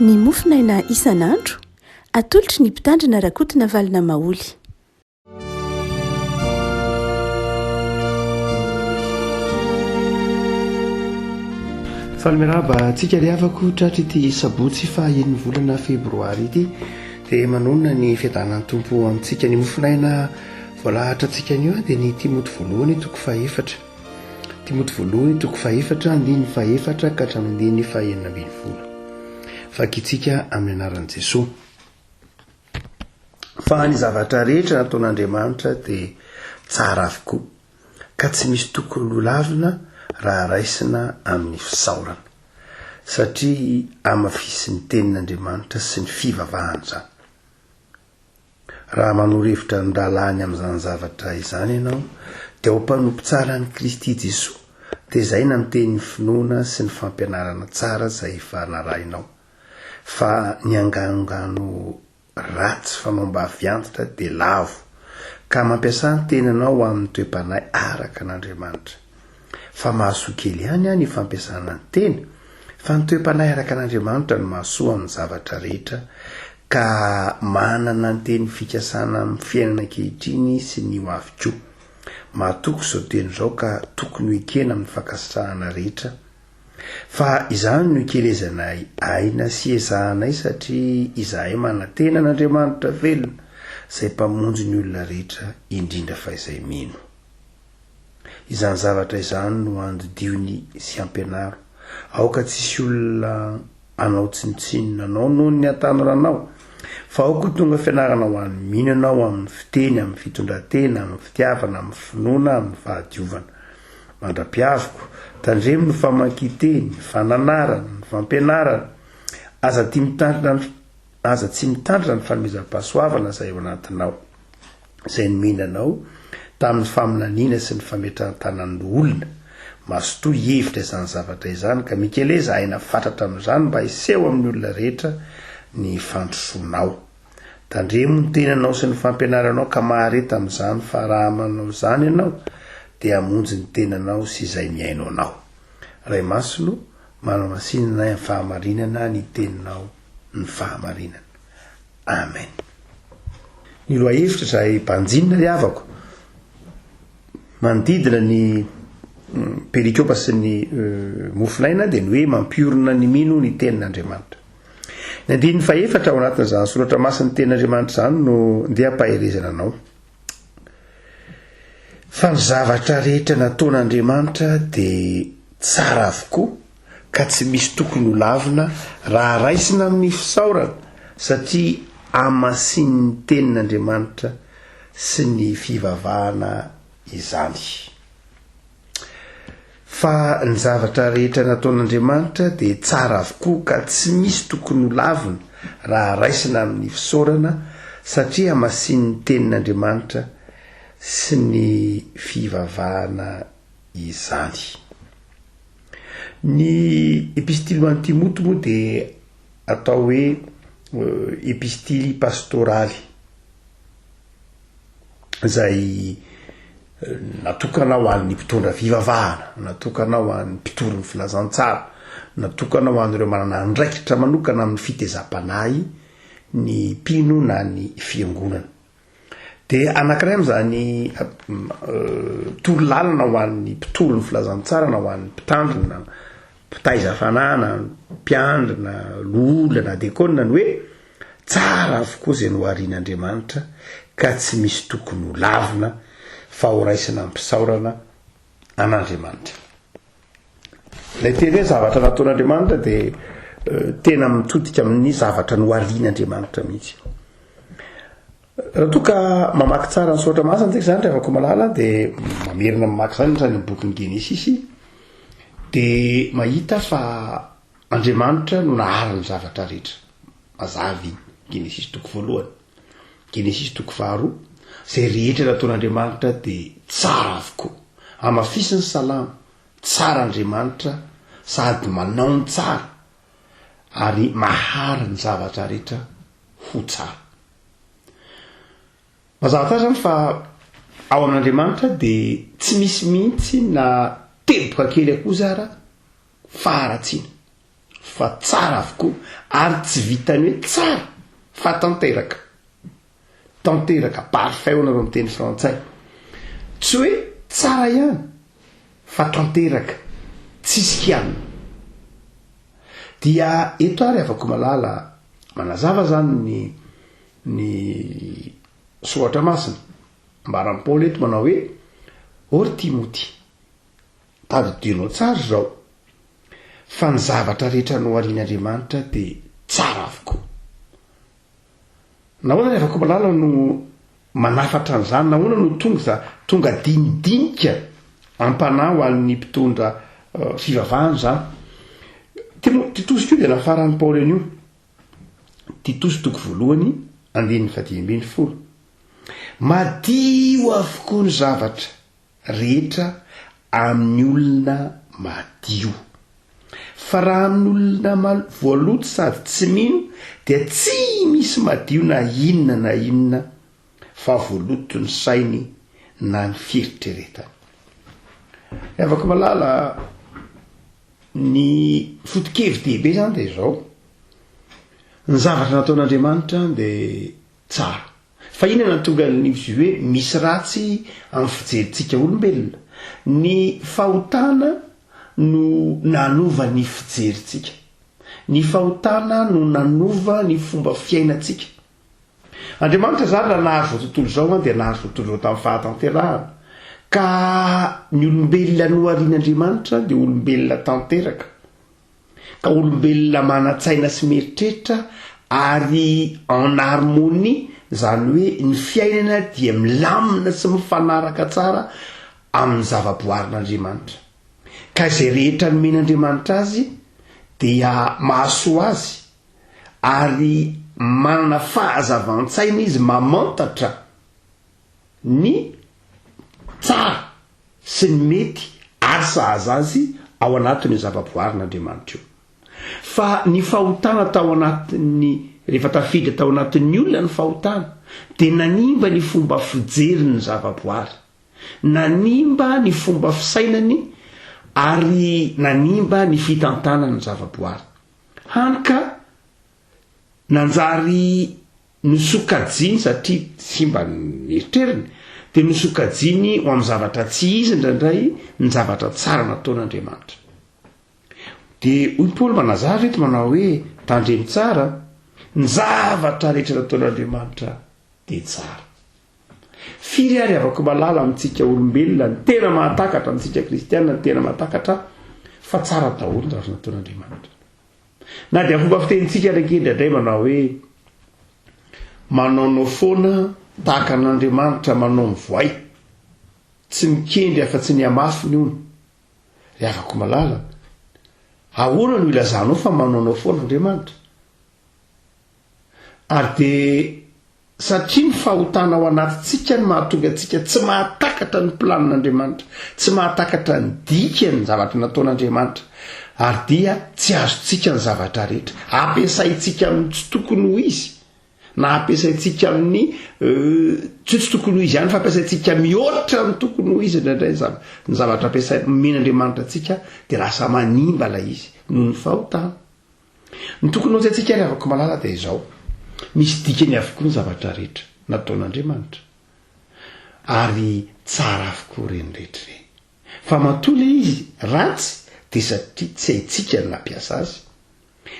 Ny mofonaina isan'andro, atolotry ny Mpitandrina Rakotonavalona Maholy. Faly miarahaba antsika ry havako tratry ity sabotsy faha enin'ny volana febroary ity dia manonona ny fiadanan'ny Tompo amintsika. Ny mofonaina voalahatra antsika anio dia ny Timoty voalohany toko fahefatra. Timoty voalohany toko fahefatra andininy fahefatra ka hatramin'ny andininy fahenina ambin'ny folo. Vakintsika amin'ny anaran'i Jesoa. Fa ny zavatra rehetra nataon'Andriamanitra dia tsara avokoa, ka tsy misy tokony holavina raha raisina amin'ny fisaorana, satria hamafisin'ny tenin'Andriamanitra sy ny fivavahana izany. Raha manoro hevitra ny rahalahiny amin'izany zavatra izany ianao, dia ho mpanompo tsara an'i Kristy Jesoa, tezaina amin'ny tenin'ny finoana sy ny fampianarana tsara izay efa narahinao. Fa ny anganongano ratsy fanaom-bavy antitra dia lavo, ka mampiasà ny tenanao ho amin'ny toe-panahy araka an'Andriamanitra. Fa mahasoa kely ihany ny fampiasana ny tena, fa ny toe-panahy araka an'Andriamanitra no mahasoa amin'ny zavatra rehetra, ka manana ny teny fikasana amin'ny fiainana ankehitriny sy ny ho avy koa. Mahatoky izao teny izao ka tokony ho ekena amin'ny fankasitrahana rehetra, Fa izany no ikelezanay aina sy iezahanay satria izahay manantena an'Andriamanitra velona, izay Mpamonjy ny olona rehetra, indrindra fa izay mino. Izany zavatra izany no andidio ny sy ampianaro. Aoka tsy hisy olona hanao tsinontsinona anao noho ny hatanoranao, fa aoka ho tonga fianarana ho an'ny mino ianao amin'ny fiteny, amin'ny fitondran-tena, amin'ny fitiavana, amin'ny finoana, amin'ny fahadiovana. Mandra-piaviko, tandremo ny famakian-teny, ny fananarana, ny fampianarana. Aza tia mitandrina ny aza tsy mitandrina ny fanomezam-pahasoavana izay ao anatinao, izay nomena anao tamin'ny faminaniana sy ny fametrahan-tanan'ny loholona. Mazotoa hihevitra izany zavatra izany, ka mikeleza aina fatratra amin'izany mba hiseho amin'ny olona rehetra ny fandrosoanao. Tandremo ny tenanao sy ny fampianaranao ka mahareta amin'izany fa raha manao izany ianao dia hamonjy ny tenanao sy izay mihaino anao. Ray Masina o, manamasinana ahy amin'ny fahamarinana ny teninao ny fahamarinana. Amen. Ny lohahevitra izay banjinina ry havako, manodidina ny perikopa sy ny mofonaina dia ny hoe mampiorina ny mino ny tenin'Andriamanitra. Ny andininy fahefatra ao anatin'izany soratra masin'ny tenin'Andriamanitra izany no ndeha ampaherezana anao. Fa ny zavatra rehetra nataon'Andriamanitra dia tsara avokoa ka tsy misy tokony ho lavina raha raisina amin'ny fisaorana satria amasinin'ny tenin'Andriamanitra sy ny fivavahana izany. Fa ny zavatra rehetra nataon'Andriamanitra dia tsara avokoa ka tsy misy tokony ho lavina raha raisina amin'ny fisaorana satria hamasinin'ny tenin'Andriamanitra sy ny fivavahana izany. Ny epistily ho an'i Timoty moa dia atao hoe epistily pastoraly. izay natokana ho an'ny mpitondra fivavahana, natokana ho an'ny mpitory ny filazantsara, natokana ho an'ireo manana andraikitra manokana amin'ny fitezam-panahy ny mpino na ny fiangonana. Dia anankiray amin'izany toro lalana ho an'ny mpitory ny filazantsara na ho an'ny mpitandrina, mpitaiza fanahy na mpiandry na loholona na dekona ny hoe Tsara avokoa izay noharian'Andriamanitra ka tsy misy tokony ho lavina fa ho raisina am-pisaorana an'Andriamanitra. Ilay teny hoe zavatra nataon'Andriamanitra dia tena mitodika amin'ny zavatra noharian'Andriamanitra mihitsy. Raha toa ka mamaky tsara ny soratra masina tsika izany ry havako malala dia mamerina mamaky izany hatrany amin'ny bokin'ny Genesisy dia mahita fa Andriamanitra no nahary ny zavatra rehetra. Mazava iny. Genesisy toko voalohany. Genesisy toko faharoa. Izay rehetra nataon'Andriamanitra dia tsara avokoa. Hamafisiny ny salamo, tsara Andriamanitra sady manao ny tsara ary mahary ny zavatra rehetra ho tsara. Mazava tsara izany fa ao amin'Andriamanitra dia tsy misy mihitsy na teboka kely akory ara faharatsiana. fa tsara avokoa ary tsy vitan'ny hoe tsara fa tanteraka. Tanteraka, parfait hoy nareo amin'ny teny frantsay. Tsy hoe tsara ihany fa tanteraka, tsisy kianina. Dia eto ary havako malala manazava zany ny ny soratra masina. Ambaran'i Paoly eto manao hoe, Ô ry Timoty, tadidionao tsara izao, fa ny zavatra rehetra noharian'Andriamanitra dia tsara avokoa. Nahoana ry havako malala no manafatra an'izany? Nahoana no tonga za tonga dinidinika am-panahy ho an'ny mpitondra fivavahana izany? Timo, Titosy koa dia nafaran'i Paoly an'io. Titosy toko voalohany, andininy fahadimy ambin'ny folo. Madio avokoa ny zavatra rehetra amin'ny olona madio. Fa raha amin'ny olona mal voaloto sady tsy mino dia tsy misy madio na inona na inona fa voaloto ny sainy na ny fieritreretany. Ry havako malala, ny foto-kevi-dehibe zany dia izao, ny zavatra nataon'Andriamanitra dia tsara. Fa inona no tonga ny izy hoe misy ratsy amin'ny fijerintsika olombelona? Ny fahotana no nanova ny fijerintsika. Ny fahotana no nanova ny fomba fiainantsika. Andriamanitra izany raha nahary izao tontolo izao dia nahary izao tontolo izao tamin'ny fahatanterahana. Ka ny olombelona noharian'Andriamanitra dia olombelona tanteraka. Ka olombelona manan-tsaina sy mieritreritra ary en harmonie, izany hoe ny fiainana dia milamina sy mifanaraka tsara amin'ny zava-boarin'Andriamanitra. Ka izay rehetra nomen'Andriamanitra azy dia mahasoa azy ary manana fahazavan-tsaina izy mamantatra ny tsara sy ny mety ary sahaza azy ao anatin'io zava-boarin'Andriamanitra io. Fa ny fahotana tao anatin'ny, rehefa tafiditra tao anatin'ny olona ny fahotana, dia nanimba ny fomba fijeriny ny zava-boary, nanimba ny fomba fisainany ary nanimba ny fitantanany ny zava-boary. Hany ka Nanjary nosokajiany, satria simba ny eritreriny, dia nosokajiany ho amin'ny zavatra tsy izy indraindray ny zavatra tsara nataon'Andriamanitra. Dia hoy Paoly manazava eto manao hoe, tandremo tsara, ny zavatra rehetra nataon'Andriamanitra dia tsara. Firy ary havako malala amintsika olombelona ny tena mahatakatra, amintsika kristiana ny tena mahatakatra fa tsara daholo ny zavatra nataon'Andriamanitra. Na dia fomba fitenintsika ary ange indraindray manao hoe manaonao foana tahaka an'Andriamanitra manao ny voay, tsy mikendry afa-tsy ny hamafiny hono. Ry havako malala, ahoana no ilazanao fa manaonao foana Andriamanitra? Ary dia Satria ny fahotana ao anatintsika no mahatonga antsika tsy mahatakatra ny planin'Andriamanitra, tsy mahatakatra ny dikan'ny zavatra nataon'Andriamanitra, ary dia tsy azontsika ny zavatra rehetra. Ampiasaintsika amin'ny tsy tokony ho izy, na ampiasaintsika amin'ny tsy hoe tsy tokony ho izy ihany fa ampiasaintsika mihoatra ny tokony ho izy indraindray ny zava-, ny zavatra ampiasaina, omen'Andriamanitra antsika dia lasa manimba ilay izy noho ny fahotana. Ny tokony ho tsaintsika ry havako malala dia izao, misy dikany avokoa ny zavatra rehetra nataon'Andriamanitra, ary tsara avokoa ireny rehetra ireny. Fa matoa ilay izy ratsy dia satria tsy haintsika ny nampiasa azy,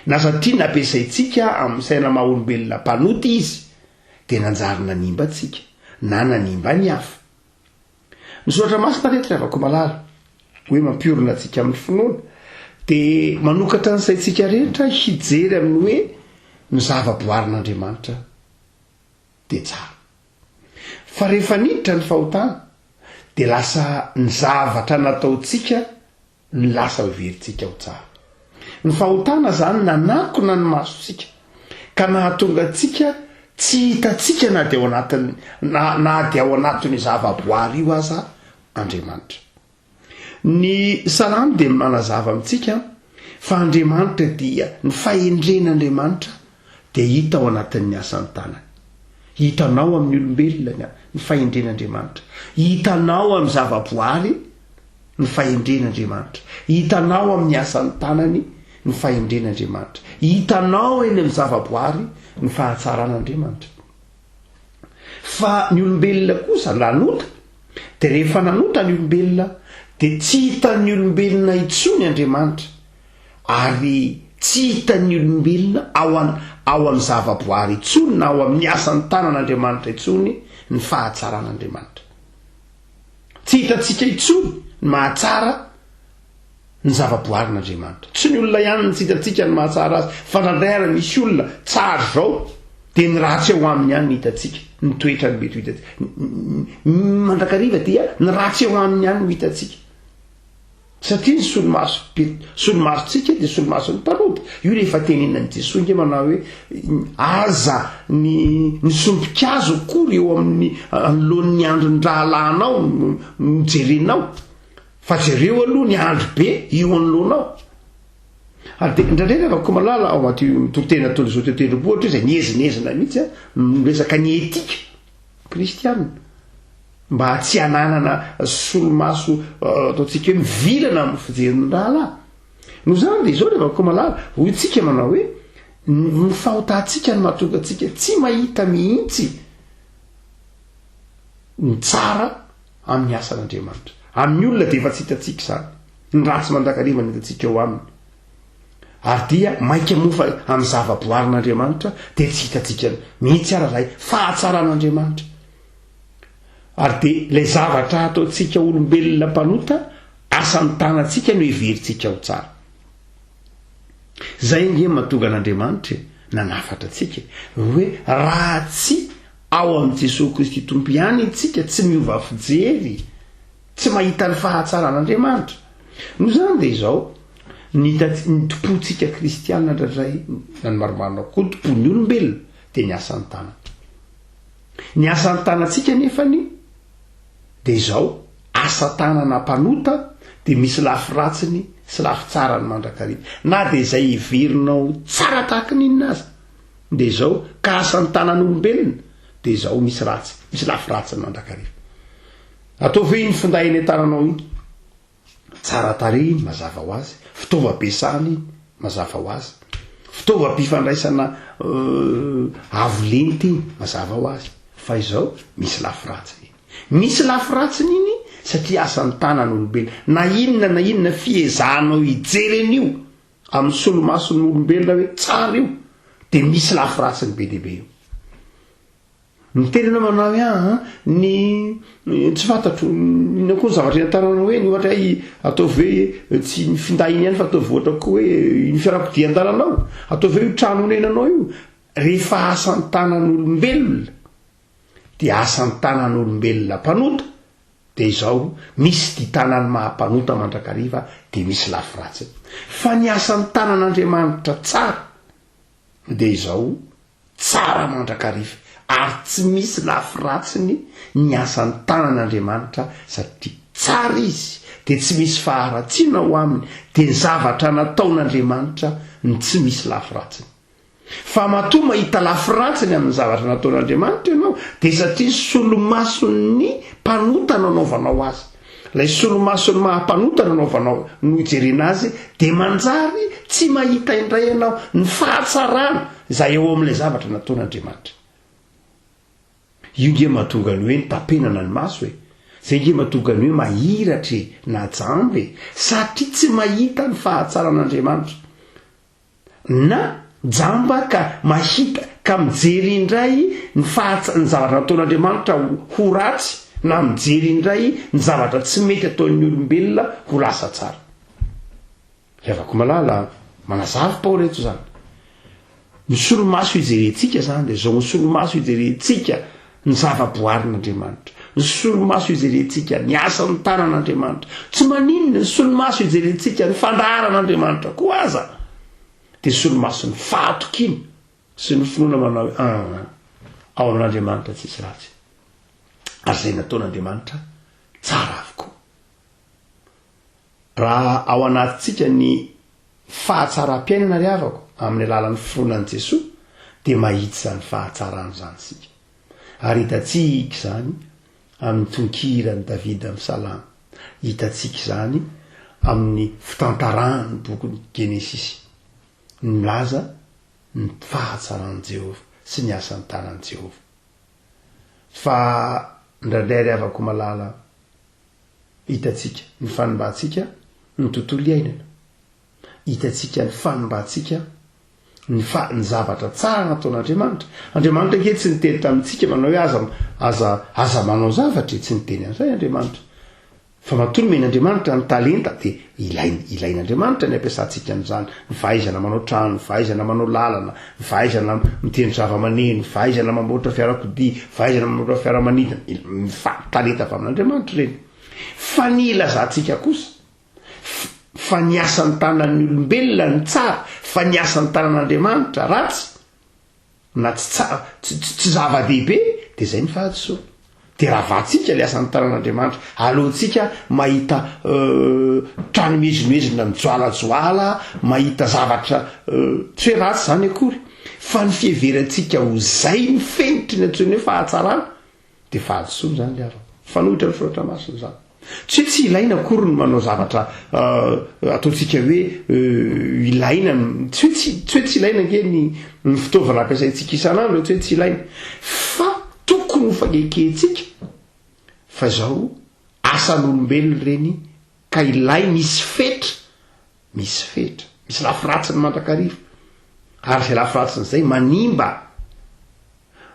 na satria nampiasaintsika amin'ny saina maha olombelona mpanota izy dia nanjary nanimba antsika, na nanimba ny hafa. Ny soratra masina reto ry havako malala, hoe mampiorina antsika amin'ny finoana, dia manokatra ny saintsika rehetra hijery amin'ny hoe ny zava-boarin'Andriamanitra dia tsara. Fa rehefa niditra ny fahotana dia lasa ny zavatra nataontsika ny lasa heverintsika ho tsara. Ny fahotana izany nanakona ny masontsika ka nahatonga antsika tsy hitantsika na dia ao anatin'ny na na dia ao anatin'io zavaboary io aza Andriamanitra. Ny Salamo dia manazava amintsika fa Andriamanitra dia ny fahendren'Andriamanitra dia hita ao anatin'ny asan'ny tanany. Hitanao amin'ny olombelona ny fahendren'Andriamanitra. Hitanao amin'ny zavaboary ny fahendren'Andriamanitra. Hitanao amin'ny asan'ny tanany ny fahendren'Andriamanitra. Hitanao eny amin'ny zavaboary ny fahatsaran'Andriamanitra. Fa ny olombelona kosa nanota, dia rehefa nanota ny olombelona dia tsy hitan'ny olombelona intsony Andriamanitra, ary tsy hitan'ny olombelona ao an ao amin'ny zavaboary intsony na ao amin'ny asan'ny tanan'Andriamanitra intsony ny fahatsaran'Andriamanitra. Tsy hitantsika intsony ny mahatsara ny zavaboarin'Andriamanitra. Tsy ny olona ihany no tsy hitantsika ny mahatsara azy, fa indraindray ary misy olona tsara izao dia ny ratsy eo aminy ihany no hitantsika, ny toetrany mety ho hitantsika. Mandrakariva dia ny ratsy eo aminy ihany no hitantsika. Satria ny solomaso be, solomasontsika dia solomason'ny mpanota. Io rehefa tenenan'i Jesoa nge manao hoe aza ny ny sompikazo akory eo amin'ny anoloan'ny andron'ny rahalahinao no jerenao. Fa jereo aloha ny andry be eo anoloanao. Ary dia indraindray ry havako malala ao anaty toriteny nataon'i Jesoa teo tendrombohitra izay niezinezina mihitsy an, miresaka ny etika kristiana mba tsy hananana solomaso ataontsika hoe mivilana amin'ny fijerin'ny rahalahy. Noho izany dia izao ry havako malala, hoy tsika manao hoe ny fahotantsika no mahatonga antsika tsy mahita mihitsy ny tsara amin'ny asan'Andriamanitra. Amin'ny olona dia efa tsy hitantsika izany. Ny ratsy mandrakariva no hitantsika eo aminy. Ary dia mainka moa fa amin'ny zava-boarin'Andriamanitra dia tsy hitantsika mihitsy ara ilay fahatsaran'Andriamanitra. Ary dia ilay zavatra ataontsika olombelona mpanota, asan'ny tanantsika no heverintsika ho tsara. Izay ange mahatonga an'Andriamanitra e, nanafatra antsika e, hoe raha tsy ao amin'i Jesoa Kristy Tompo ihany isika tsy miova fijery, tsy mahita ny fahatsaran'Andriamanitra. Noho izany dia izao, ny ny tompontsika kristiana indraindray, na ny marimarina kokoa, ny tompon'ny olombelona, dia ny asan'ny tanana. Ny asan'ny tanantsika nefany dia izao, asa tanana mpanota dia misy lafy ratsiny sy lafy tsarany mandrakariva. Na dia izay heverinao tsara tahaka ny inona aza, dia izao, ka asan'ny tanan'olombelona dia izao misy ratsy, misy lafy ratsiny mandrakariva. Ataovy hoe iny finday eny an-tananao iny, Tsara tarehy iny, mazava ho azy. Fitaovam-piasana iny, mazava ho azy. Fitaovam-pifandraisana avo lenta iny, mazava ho azy. Fa izao, misy lafy ratsiny iny. Misy lafy ratsiny iny satria asan'ny tanan'olombelona. Na inona na inona fiezahanao hijery an'io amin'ny solomason'olombelona hoe tsara io, dia misy lafy ratsiny be dia be io. Miteny ianao manao hoe aa ny tsy fantatro inona koa ny zavatra iantaranao hoe ny ohatra hoe ataovy hoe tsy ny finday iny ihany fa ataovy ohatra koa hoe iny fiarakodia an-dalanao, ataovy hoe io trano onenanao io, rehefa asan-tanan'olombelona dia asan-tanan'olombelona mpanota dia izao misy ity tanan'ny maha mpanota mandrakariva dia misy lafy ratsiny fa ny asan-tanan'Andriamanitra tsara dia izao Tsara mandrakariva ary tsy misy lafy ratsiny ny asan'ny tanan'Andriamanitra satria tsara izy dia tsy misy faharatsiana ao aminy dia ny zavatra nataon'Andriamanitra no tsy misy lafy ratsiny. Fa matoa mahita lafy ratsiny amin'ny zavatra nataon'Andriamanitra ianao dia satria solomason'ny mpanota no anaovanao azy. Ilay solomason'ny maha mpanota no anaovanao no ijerena azy dia manjary tsy mahita indray ianao ny fahatsarana izay eo amin'ilay zavatra nataon'Andriamanitra. Io nge mahatonga ny hoe nitapenana ny maso e! Zay nge mahatonga ny hoe mahiratra e! na jamba e! Satria tsy mahita ny fahatsaran'Andriamanitra. Na jamba ka mahita ka mijery indray ny fahatsa ny zavatra nataon'Andriamanitra ho ratsy na mijery indray ny zavatra tsy mety ataon'ny olombelona ho lasa tsara. Ry havako malala a, manazava Paoly eto izany. Ny solomaso ijerentsika izany dia izao, ny solomaso ijerentsika ny zava-boarin'Andriamanitra, ny solomaso ijerentsika ny asan'ny tanan'Andriamanitra, tsy maninona ny solomaso ijerentsika ny fandaharan'Andriamanitra koa aza dia solomason'ny fahatokiana sy ny finoana manao hoe aa ao amin'Andriamanitra tsisy ratsy ary izay nataon'Andriamanitra tsara avokoa. Raha ao anatintsika ny fahatsaram-piainana ry havako, amin'ny alalan'ny finoana an'i Jesoa, dia mahita izany fahatsarana izany isika. Ary hitantsika izany amin'ny tononkiran'i Davida amin'ny Salamo. Hitantsika izany amin'ny fitantaran'ny bokin'ny Genesisy. ny milaza ny fahatsaran'i Jehovah sy ny asan'ny tanan'i Jehovah. Fa indraindray ry havako malala, hitantsika ny fanimbantsika ny tontolo iainana, hitantsika ny fanimbantsika ny fa ny zavatra tsara nataon'Andriamanitra. Andriamanitra ange tsy niteny tamintsika manao hoe aza aza aza manao zavatra e, tsy niteny an'izay Andriamanitra. Fa matoa nomen'Andriamanitra ny talenta dia ilain ilain'Andriamanitra ny ampiasantsika an'izany, ny fahaizana manao trano, ny fahaizana manao lalana, ny fahaizana mitendry zava-maneno, ny fahaizana mamboatra fiarakodia, fahaizana mamboatra fiaramanidina, il fa talenta avy amin'Andriamanitra ireny. Fa ny ilazantsika kosa fa ny asan'ny tanan'ny olombelona no tsara fa ny asan'ny tanan'Andriamanitra ratsy na tsy tsara tsy tsy zava-dehibe dia izay ny fahadisoana. Dia ravantsika ilay asan'ny tanan'Andriamanitra, aleontsika mahita trano miezinezina mijoalajoala, mahita zavatra tsy hoe ratsy izany akory fa ny fiheverantsika ho izay ny fenitry ny antsoina hoe fahatsarana Dia fahadisoana izany ry havana. Mifanohitra amin'ny soratra masina izany. Tsy hoe tsy ilaina akory ny manao zavatra ataontsika hoe ilaina, tsy hoe tsy, tsy hoe tsy ilaina ange ny, ny fitaovana ampiasaintsika isan'andro, tsy hoe tsy ilaina. Fa tokony ho fanekentsika fa izao asan'olombelona ireny ka ilay misy fetra, misy fetra, misy lafiratsiny mandrakariva. Ary izay lafiratsiny izay manimba.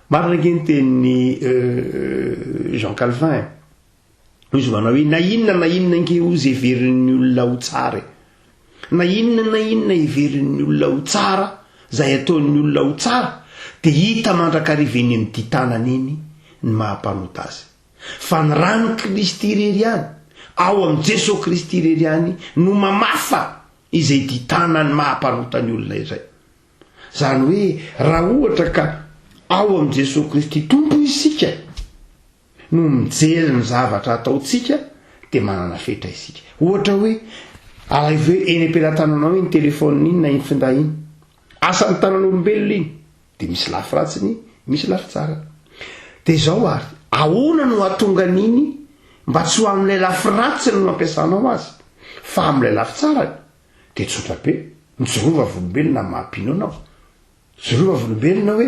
Marina ange ny tenin'i Jean Calvin e. Hoy izy manao hoe na inona na inona ange hozy heverin'ny olona ho tsara e. Na inona na inona heverin'ny olona ho tsara, izay ataon'ny olona ho tsara, dia hita mandrakariva eny amin'ny ditanana eny ny maha mpanota azy. Fa ny ran'i Kristy irery ihany, ao amin'i Jesoa Kristy irery ihany no mamafa izay ditanan'ny maha mpanota ny olona izay. Izany hoe raha ohatra ka ao amin'i Jesoa Kristy Tompo isika no mijery ny zavatra ataontsika dia manana fetra isika. Ohatra hoe alaivo hoe eny am-pelatananao iny telefaonina iny na iny finday iny. Asan'ny tanan'olombelona iny. Dia misy lafy ratsiny, misy lafy tsarany. Dia izao ary, ahoana no hahatonga an'iny mba tsy ho amin'ilay lafy ratsiny no ampiasanao azy fa amin'ilay lafy tsarany? Dia tsotra be, mijoroa vavolombelona amin'ny maha mpino anao. Mijoroa vavolombelona hoe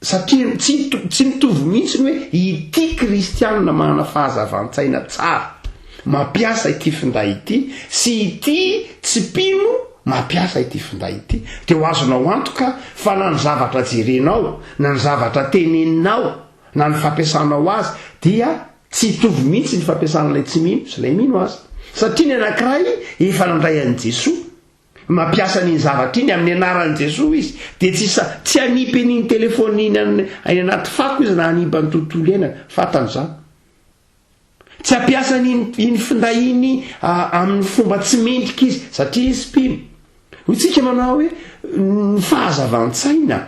satria tsy tsy mitovy mihitsy ny hoe ity kristianina manana fahazavan-tsaina tsara mampiasa ity finday ity sy ity tsy mpino mampiasa ity finday ity. Dia ho azonao antoka fa na ny zavatra jerenao, na ny zavatra teneninao, na ny fampiasanao azy dia Tsy hitovy mihitsy ny fampiasana ilay tsy mino sy ilay mino aza. Satria ny anankiray efa nandray an'i Jesoa, mampiasa an'iny zavatra iny amin'ny anaran'i Jesoa izy, dia tsy sa, tsy hanipy an'iny telephone iny any any anaty fako izy na hanimba ny tontolo iainana. Fantany izany. Tsy hampiasa an'iny iny finday iny amin'ny fomba tsy mendrika izy, satria izy mpino. Hoy tsika manao hoe ny fahazavan-tsaina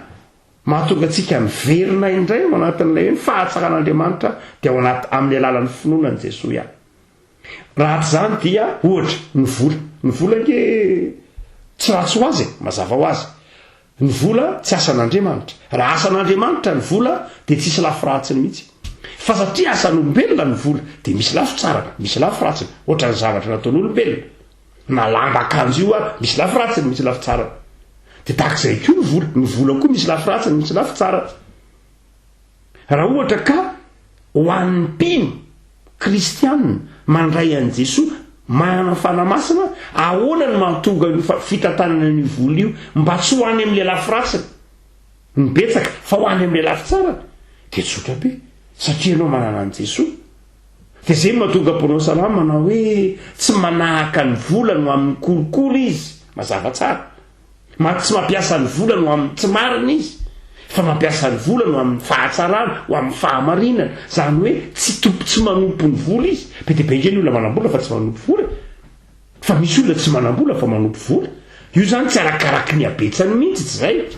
Mahatonga antsika miverina indray ao anatin'ilay hoe ny fahatsaran'Andriamanitra dia ao anaty amin'ny alalan'ny finoana an'i Jesoa ihany. Raha tsy izany dia ohatra ny vola. Ny vola ange tsy ratsy ho azy e, mazava ho azy. Ny vola tsy asan'Andriamanitra. Raha asan'Andriamanitra ny vola dia tsisy lafy ratsiny mihitsy. Fa satria asan'olombelona ny vola dia misy lafy tsarany, misy lafy ratsiny, ohatran'ny zavatra nataon'olombelona. Na lamba akanjo io ary misy lafy ratsiny, misy lafy tsarany. Dia tahaka izay koa ny vola, ny vola koa misy lafy ratsiny, misy lafy tsarany. Raha ohatra ka ho an'ny mpino kristianina mandray an'i Jesoa, manana ny Fanahy Masina, ahoana no mahatonga io fitantanana an'io vola io mba tsy ho any amin'ilay lafy ratsiny ny betsaka fa ho any amin'ilay lafy tsarany? Dia tsotra be, satria ianao manana an'i Jesoa. Dia izay no mahatonga mpanao salamo manao hoe tsy manahaka ny vola no amin'ny kolikoly izy, mazava tsara. Ma tsy mampiasa ny vola no amin'ny tsy marina izy, fa mampiasa ny vola no amin'ny fahatsarana, ho amin'ny fahamarinana. Izany hoe tsy tompo tsy manompo ny vola izy. Be dia be ange ny olona manam-bola fa tsy manompo vola e. Fa misy olona tsy manam-bola fa manompo vola. Io izany tsy arakaraky ny habetsany mihitsy, tsy izay.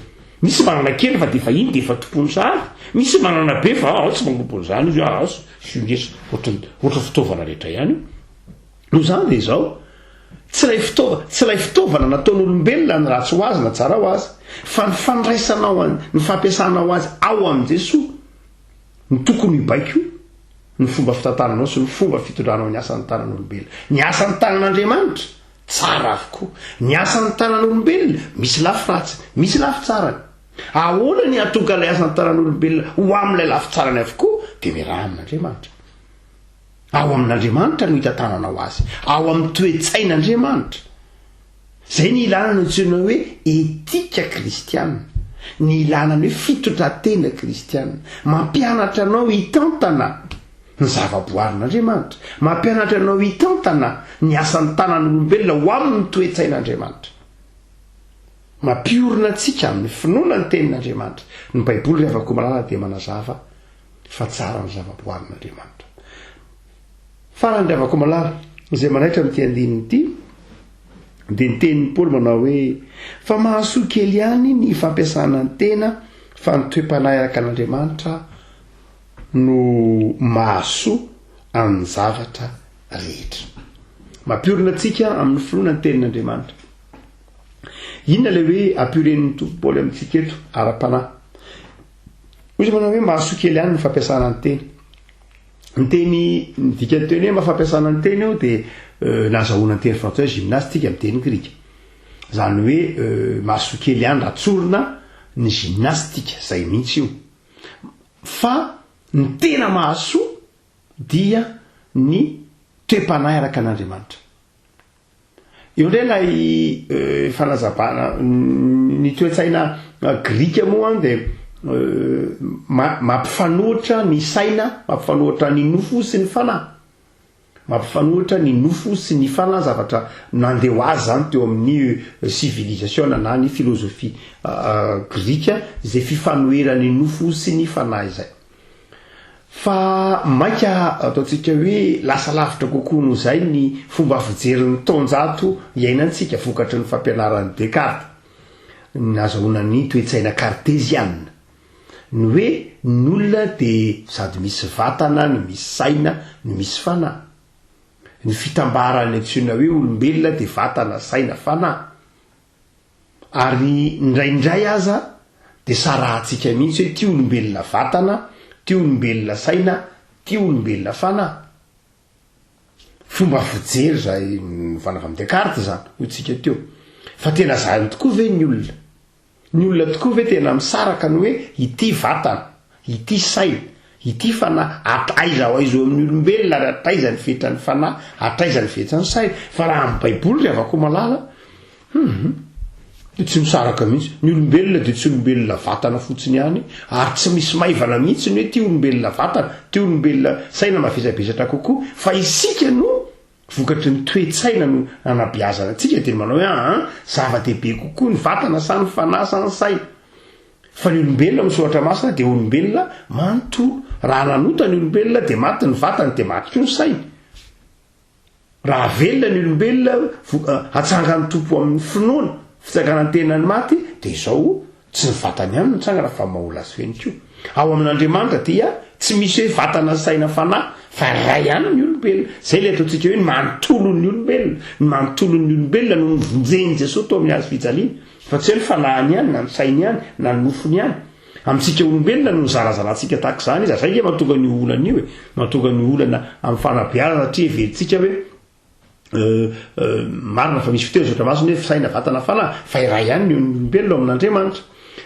Misy manana kely fa dia efa iny dia efa tompony sahady. Misy manana be fa ao tsy manompo an'izany izy, ah, io nge ohatran'ny ohatran'ny fitaovana rehetra ihany io. Noho izany dia izao, tsy ilay fitaova, tsy ilay fitaovana nataon'olombelona ny ratsy ho azy na tsara ho azy, fa ny fandraisanao an, ny fampiasanao azy ao amin'i Jesoa no tokony hibaiko ny fomba fitantananao sy ny fomba fitondranao ny asan'ny tanan'olombelona. Ny asan'ny tanan'Andriamanitra. Tsara avokoa. Ny asan'ny tanan'olombelona, misy lafy ratsiny, misy lafy tsarany. Ahoana ny hahatonga ilay asan'ny tanan'olombelona ho amin'ilay lafy tsarany avokoa? Dia miaraha amin'Andriamanitra. Ao amin'Andriamanitra no hitantananao azy. Ao amin'ny toe-tsain'Andriamanitra. Izay ny ilana ny antsoina hoe etika kristiana. Ny ilana ny hoe fitondran-tena kristiana. Mampianatra anao hitantana ny zava-boarin'Andriamanitra. Mampianatra anao hitantana ny asan'ny tanan'olombelona ho amin'ny toe-tsain'Andriamanitra. Mampiorina antsika amin'ny finoana ny Tenin'Andriamanitra. Ny Baiboly ry havako malala dia manazava fa tsara ny zava-boarin'Andriamanitra. Farany ry havako malala, izay manaitra amin'ity andininy ity dia ny tenin'i Paoly manao hoe, Fa mahasoa kely ihany ny fampiasana ny tena fa ny toe-panahy araka an'Andriamanitra no mahasoa amin'ny zavatra rehetra. Mampiorina antsika amin'ny finoana ny tenin'Andriamanitra. Inona ilay hoe ampiorenin'ny Tompo Paoly amintsika eto ara-panahy? Hoy izy manao hoe mahasoa kely ihany ny fampiasana ny teny. Ny teny, ny dikan'ny teny hoe fampiasana ny teny eo dia euh, nazahoana ny teny frantsay gymnastique amin'ny teny grika. Izany hoe euh, mahasoa kely ihany raha tsorina ny gymnastique, izay mihitsy io. Fa ny tena mahasoa dia ny toe-panahy araka an'Andriamanitra. Eo indray ilay fanazavana, ny toe-tsaina grika moa dia mampifanohitra ny saina, mampifanohitra ny nofo sy ny fanahy. Mampifanohitra ny nofo sy ny fanahy, zavatra nandeha ho azy izany teo amin'ny sivilizasiona na ny filozofia grika, izay fifanoheran'ny nofo sy ny fanahy izay. Fa mainka ataontsika hoe lasa lavitra kokoa noho izay ny fomba fijerin'ny taonjato iainantsika vokatry ny fampianaran'i Descartes, nazahoana ny toe-tsaina karteziana. Ny hoe ny olona dia sady misy vatana no misy saina no misy fanahy. Ny fitambaran'ny antsoina hoe olombelona dia vatana, saina, fanahy. Ary indraindray aza dia sarahantsika mihitsy hoe ty olombelona vatana, ty olombelona saina, ty olombelona fanahy. Fomba fijery izay novana avy amin'i Descartes izany, hoy tsika teo. Fa tena zany tokoa ve ny olona? Ny olona tokoa ve tena misaraka ny hoe ity vatana, ity saina, ity fanahy, hatraiza ho aiza eo amin'ny olombelona ary hatraiza ny fetran'ny fanahy, hatraiza ny fetran'ny saina. Fa raha amin'ny baiboly ry havako malala, hum, dia tsy misaraka mihitsy. Ny olombelona dia tsy olombelona vatana fotsiny ihany, ary tsy misy maivana mihitsy ny hoe ity olombelona vatana, ity olombelona saina mavesabesatra kokoa, fa isika no Vokatry ny toe-tsaina no nanabeazana antsika dia ny manao hoe aa zava-dehibe kokoa ny vatana sa ny fanahy sa ny saina. Fa ny olombelona amin'ny soratra masina dia olombelona manontolo. Raha nanota ny olombelona dia maty ny vatany dia maty koa ny sainy. Raha velona ny olombelona hatsangan'ny Tompo amin'ny finoana, fitsanganan-tenan'ny maty dia izao Tsy ny vatany ihany no mitsangana fa maola sy feno koa. Ao amin'Andriamanitra dia tsy misy hoe vatana, saina, fanahy fa iray ihany ny olombelona. Izay ilay ataontsika hoe ny manontolon'ny olombelona. Ny manontolon'ny olombelona no novonjen'i Jesoa tao amin'ny hazo fijaliana fa tsy hoe ny fanahiny ihany na ny sainy ihany na ny nofony ihany. Amintsika olombelona no nizarazarantsika tahaka izany izy. Izay ange mahatonga an'io olana io e. Mahatonga ny olana amin'ny fanabeazana satria heverintsika hoe Marina fa misy fiteny soratra masina hoe saina, vatana, fanahy, fa iray ihany ny olombelona ao amin'Andriamanitra.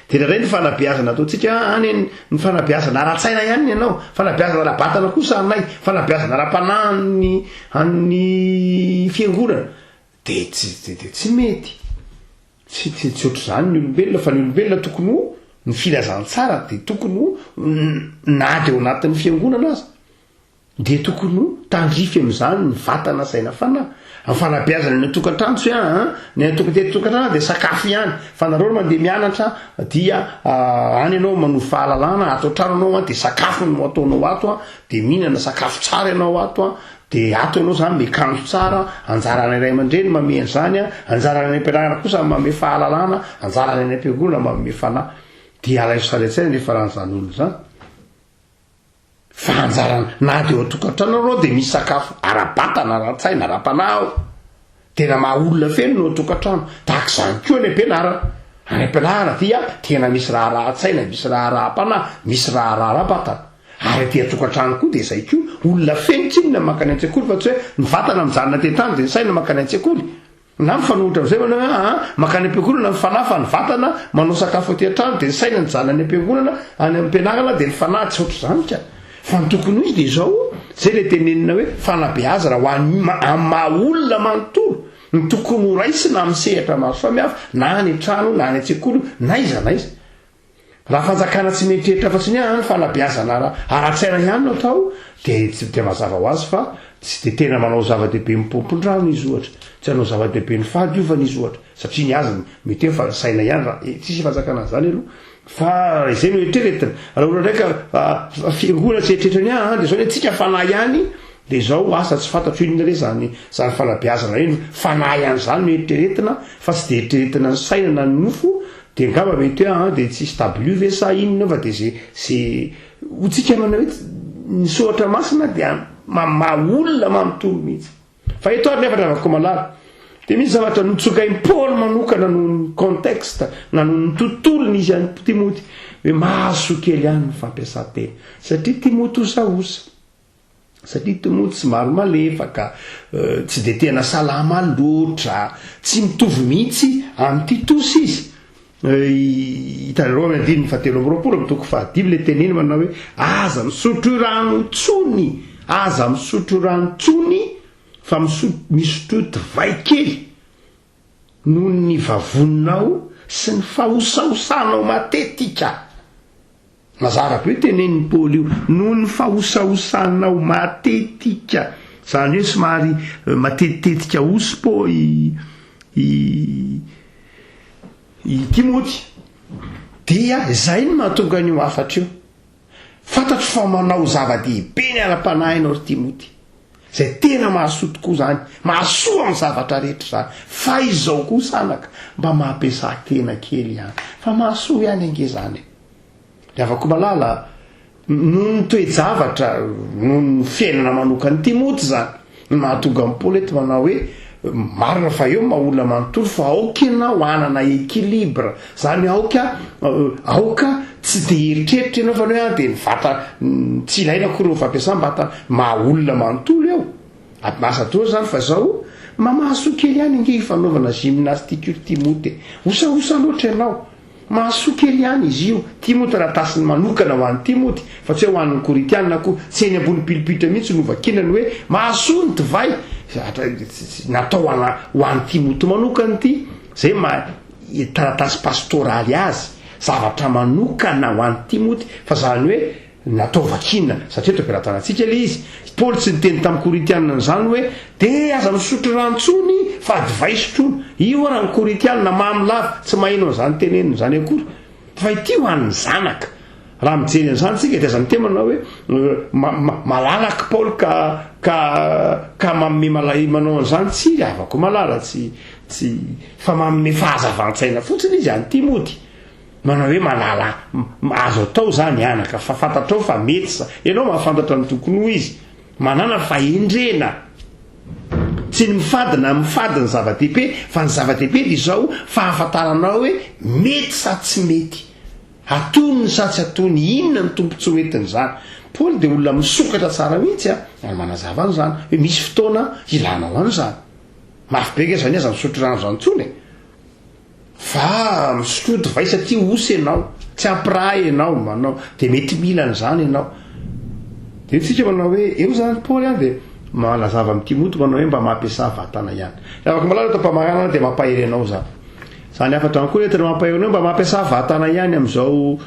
Dia indraindray ny fanabeazana ataontsika any ny fanabeazana ara-tsaina ihany ny anao, fanabeazana ara-batana kosa anay, fanabeazana ara-panahy an'ny an'ny fiangonana. Dia tsy dia tsy mety. Tsy tsy tsy ohatr'izany ny olombelona fa ny olombelona tokony ho ny filazantsara dia tokony ho na dia ao anatin'ny fiangonana aza. Dia tokony ho tandrify amin'izany ny vatana, saina, fanahy. Amin'ny fanabeazana ny an-tokantrano tsy hoe aa ny an-tokantrano tokantrano dia sakafo ihany fa nareo no mandeha mianatra dia any ianao manovo fahalalana, ato an-trano ianao an dia sakafo no ataonao ato an, dia mihinana sakafo tsara ianao ato an, dia ato ianao izany miakanjo tsara, anjaran'ny ray aman-dreny mamehy an'izany an, anjaran'ny any am-pianarana kosa ny mamehy fahalalana, anjaran'ny any am-piangonana mamehy fanahy. Dia alaivo sary an-tsaina ny fiafaran'izany olona izany. Fa anjarany na dia ao an-tokantrano arô dia misy sakafo ara-batana, ara-tsaina, ara-panahy ao. Tena maha olona feno ny ao an-tokantrano. Tahaka izany koa any am-pianarana. Any am-pianarana dia tena misy raharahan-tsaina, misy raharaham-panahy, misy raharaha ara-batana. Ary aty an-tokantrano koa dia izay koa. Olona feno tsinona mankany an-tsekoly fa tsy hoe ny vatana mijanona aty an-trano dia ny saina mankany an-tsekoly. Na mifanohitra amin'izay manao hoe aa mankany am-piangonana ny fanahy fa ny vatana manao sakafo aty an-trano dia ny saina nijanona any am-piangonana, any am-pianarana dia ny fanahy tsy ohatr'izany ka. Fa ny tokony ho izy dia izao, izay ilay tenenina hoe fanabeazana ho an'ny amin'ny maha olona manontolo no tokony ho raisina amin'ny sehatra maro samihafa na any an-trano na any an-tsekoly na aiza na aiza. Raha fanjakana tsy mieritreritra afa-tsy ny hoe ny fanabeazana ara ara-tsaina ihany no atao dia tsy dia mazava ho azy fa tsy dia tena manao zava-dehibe mipompon-drano izy ohatra, tsy hanao zava-dehibe ny fahadiovana izy ohatra satria ny azy mety hoe fa ny saina ihany raha tsisy fanjakana an'izany aloha fa raha izay no eritreretina. Raha olona indray ka fiangonana tsy eritreritra ny ahy dia izao ny antsika fanahy ihany dia izao asa tsy fantatro inona re izany izany fanabeazana iny fanahy ihany izany no eritreretina fa tsy dia eritreretina ny saina na ny nofo Dia angamba mety hoe an dia tsisy W ve sa inona fa dia ze ze ho tsika manao hoe ny soratra masina dia mamaha olona manontolo mihitsy. Fa eto ary nefa ry havako malala dia misy zavatra notsokain'i Paoly manokana noho ny contexte na noho ny tontolo nisy an'i Timoty hoe mahasoa kely ihany ny fampiasan-tena satria Timoty osaosa. Satria Timoty somary malefaka, tsy dia tena salama loatra, tsy mitovy mihitsy amin'i Titosy izy. Hitanareo amin'ny andininy fahatelo amby 20 amin'ny toko fahadimy ilay teniny manao hoe aza misotro rano intsony, aza misotro rano intsony fa misotroa divay kely noho ny vavoninao sy ny fahosahosanao matetika. Mazava be io tenenin'i Paoly io, noho ny fahosahosanao matetika. Izany hoe somary matetitetika osa po i i i Timoty. Dia izay no mahatonga an'io hafatra io. Fantatro fa manao zava-dehibe ny ara-panahinao ry Timoty. Izay tena mahasoa tokoa izany, mahasoa amin'ny zavatra rehetra izany. Fa izao kosa anaka, mba mampiasà tena kely ihany. Fa mahasoa ihany ange izany e. Ry havako malala, noho ny toe-javatra, noho ny fiainana manokan'i Timoty izany, no mahatonga an'i Paoly eto manao hoe, marina fa eo ny maha olona manontolo, fa aoka ianao hanana équilibre. Izany hoe aoka, aoka tsy dia hieritreritra ianao fa ny hoe dia ny vata, tsy ilaina akory ny fampiasam-batana, maha olona manontolo eo. Asa daholo izany fa izao, mba mahasoa kely ihany ange io fanaovana gymnastique io ry Timoty e. Osaosa loatra ianao. Mahasoa kely ihany izy io. Ity moa taratasiny manokana ho an'i Timoty, fa tsy hoe ho an'ny Korintiana akory. Tsy eny ambony pilipitra mihitsy no vakiana ny hoe mahasoa ny divay. Natao ho an'i Timoty manokana ity. Izay maha taratasy pastoraly azy. Zavatra manokana ho an'i Timoty, fa izany hoe Natao vakiana, satria eto am-pelatanantsika ilay izy. Paoly tsy niteny tamin'ny Korintianina an'izany hoe, Dia aza misotro rano intsony fa divay sotroina. Io ary ny Korintianina mamy lava, tsy maheno an'izany teneniny izany akory. Fa ity ho an'ny zanaka. Raha mijery an'izany isika dia aza miteny manao hoe, Malalaka Paoly ka, ka, ka manome malahelo manao an'izany. Tsia ry havako malala, tsy, tsy, fa manome fahazavan-tsaina fotsiny izy an'i Timoty. Manao hoe malala azo atao zany anaka fa fantatrao fa mety sa ianao mahafantatra ny tokony ho izy. Manana fahendrena. Tsy ny mifady na mifady ny zava-dehibe fa ny zava-dehibe dia izao fahafantaranao hoe mety sa tsy mety. Atonony sa tsy atonony, inona ny tombontsoa entin'izany. Paoly dia olona misokatra tsara mihitsy a, ary manazava an'izany hoe misy fotoana ilanao an'izany. Mafy be nge zany aza misotro rano zany intsony e. Fa misotroa divay satria osa ianao, tsy ampy rà ianao, manao, dia mety mila an'izany ianao. Dia tsika manao hoe, eo izany Paoly an, dia manazava amin'i Timoty manao hoe mba mampiasà vatana ihany. Ry havako malala, eto am-pamaranana dia mampahery anao izany. Izany hafatra izany koa entina mampahery anao mba mampiasà vatana ihany amin'izao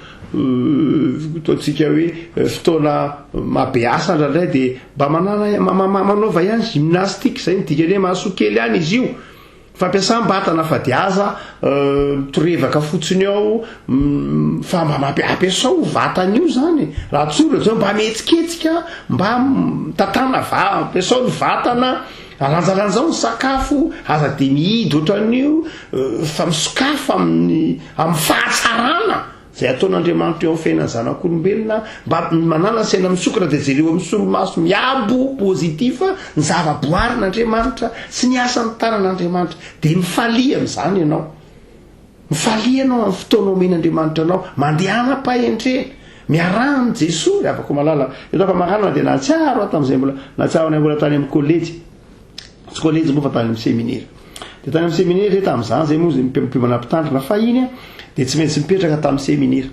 ataontsika hoe fotoana mahabe asa indraindray dia mba manana, manaova ihany gymnastique, izay no dikany hoe mahasoa kely ihany izy io. Fampiasam-batana fa dia aza mitorevaka fotsiny ao fa mba mampiampiasao io vatana io zany e. Raha tsorina zao mba mihetsiketsika, mba mitantana va, ampiasao ny vatana, alanjalanjao ny sakafo, aza dia mihidy ohatran'io fa misokafa amin'ny amin'ny fahatsarana. Izay ataon'Andriamanitra eo amin'ny fiainan'ny zanak'olombelona, mba manàna saina misokatra dia jereo amin'ny solomaso miabo, positif, ny zava-boarin'Andriamanitra sy ny asan'ny tanan'Andriamanitra. Dia mifalia amin'izany ianao. Mifalia ianao amin'ny fotoana omen'Andriamanitra anao. Mandehana am-pahendrena. Miaraha amin'i Jesoa, ry havako malala. Eto am-pamaranana dia nahatsiaro aho tamin'izay mbola, nahatsiaro anay mbola tany amin'ny kolejy. Tsy kolejy moa fa tany amin'ny seminera. Dia tany amin'ny seminera zay tamin'izany zay moa zay mpiomana mpitandrina fahiny a, dia tsy maintsy mipetraka tamin'ny seminera.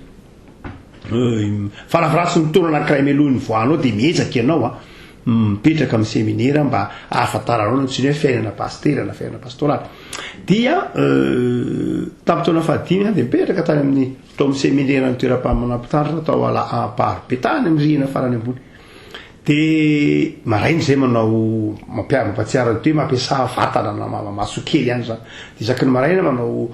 Farafaratsiny taona anankiray mialoha ny nivoahanao dia miezaka ianao a, mipetraka amin'ny seminera mba ahafantaranao ny antsoina hoe fiainana pasitera na fiainana pastoraly. Dia tamin'ny taona fahadimy aho dia mipetraka tany amin'ny tao amin'ny seminera ny toeram-panomana mpitandrina tao Amparibe tany amin'ny rihana farany ambony. Dia maraina izay manao mampia- mampatsiaro an'ity hoe mampiasà vatana na maso kely ihany izany. Dia isaky ny maraina manao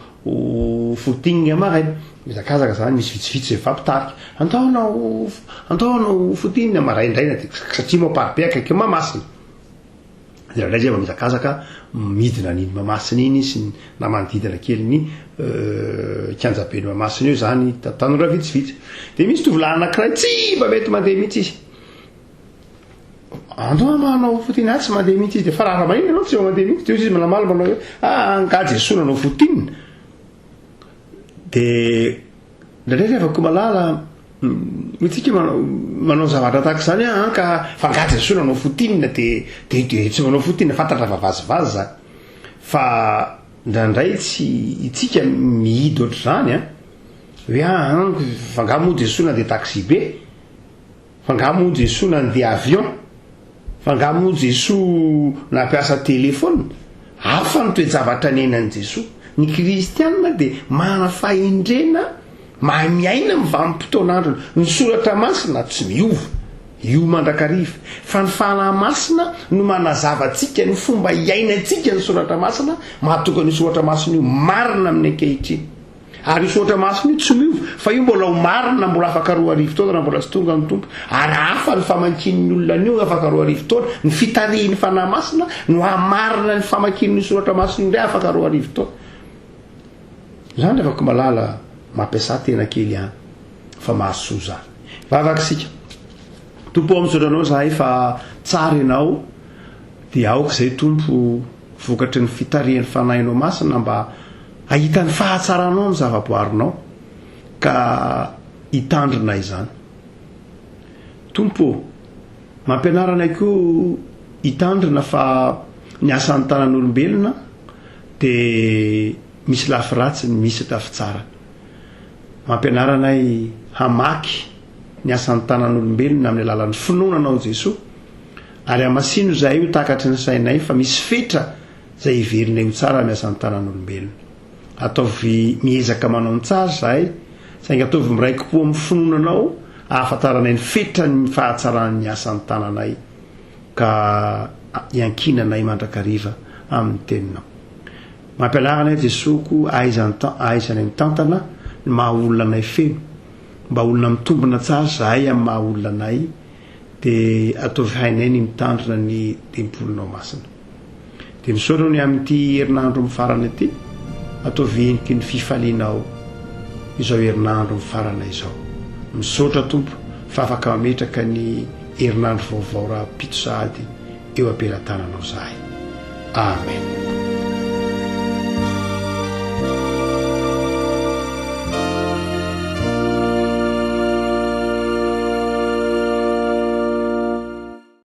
footing maraina. Mihazakazaka izany, misy vitsivitsy izay mifampitarika. Andao hanao andao hanao footing maraindraina dia satria moa Amparibe akaiky Mahamasina. Dia indraindray zay vao mihazakazaka midina an'iny Mahamasina iny sy ny na manodidina kely ny kianjaben'i Mahamasina eo izany tanora vitsivitsy. Dia misy tovolahy anankiray tsy mba mety mandeha mihitsy izy. Andao manao footing, ah tsy mandeha mihitsy izy. Dia fa raha maninona ianao tsy mba mandeha mihitsy? Dia hoy izy manamaly manao hoe ah angaha Jesoa nanao footing? Dia indraindray ry havako malala, hoy tsika manao zavatra tahaka izany an, ka fa angaha Jesoa nanao footing dia dia dia tsy manao footing, fantatra fa vazivazy izany. Fa indraindray tsy itsika mihidy ohatr'izany an, hoe ah fa angaha moa Jesoa nandeha taxi be? Fa nga moa Jesoa nandeha avion? Fa nga moa Jesoa nampiasa telephone? Hafa ny toe-javatra niainan'i Jesoa. Ny kristianina dia manana fahendrena mahay miaina amin'ny vanim-potoan'androny. Ny soratra masina tsy miova, io mandrakariva. Fa ny Fanahy Masina no manazava antsika ny fomba iainantsika ny soratra masina, mahatonga an'io soratra masina io marina amin'ny ankehitriny. Ary io soratra masina io tsy miova, fa io mbola ho marina mbola afaka 2000 taona raha mbola tsy tonga ny Tompo. Ary hafa ny famakian'ny olona an'io afaka 2000 taona. Ny fitarihin'ny Fanahy Masina no hamarina ny famakian'io soratra masina io indray afaka 2000 taona. Izany ry havako malala, mampiasà tena kely ihany fa mahasoa izany. Vavaka isika. Tompo ô, misaotra Anao izahay fa tsara Ianao, dia aoka izay Tompo vokatry ny fitarihan'ny Fanahinao Masina mba Hahita ny fahatsaranao ny zavaboarinao ka hitandrina izany. Tompo ô, mampianara anay koa hitandrina fa ny asan'ny tanan'olombelona dia misy lafy ratsiny, misy lafy tsarany. Mampianara anay hamaky ny asan'ny tanan'olombelona amin'ny alalan'ny finoana Anao Jesoa, ary hamasino izahay ho takatry ny sainay fa misy fetra izay heverinay ho tsara ny asan'ny tanan'olombelona. Ataovy miezaka manao ny tsara izahay, saingy ataovy miraiki-po amin'ny finoana Anao ahafantaranay ny fetran'ny fahatsaran'ny asan'ny tananay, ka iankinanay mandrakariva amin'ny Teninao. Mampianara anay Jesoa koa ahaizanay mitantana ny maha olona anay feno, mba olona mitombina tsara izahay amin'ny maha olona anay, dia ataovy hainay ny mitandrina ny tempolinao masina. Dia misaotra ny amin'ity herinandro mifarana ity, ataovy heniky ny fifalianao izao herinandro mifarana izao. Misaotra Tompo fa afaka mametraka ny herinandro vaovao rahampitso sahady eo am-pelatananao zahay. Amen.